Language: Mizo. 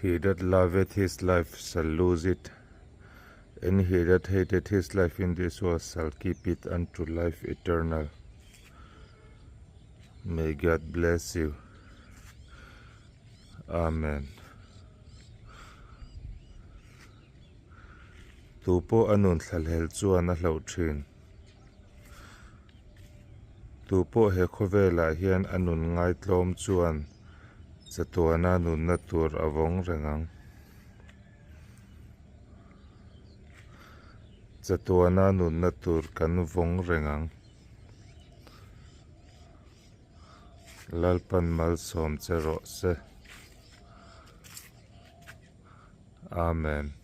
He that loveth his life shall lose it, and he that hateth his life in this world shall keep it unto life eternal. May God bless you. Amen. Tu pawh a nun thlahlel chuan a hloh thin. Tu pawh he khawvelah hian a nun ngaitlawm chuan chatuana nunna tur a vawng reng ang. Chatuana nunna tur kan vawng reng ang. Lalpan malsawm che rawh se. Amen.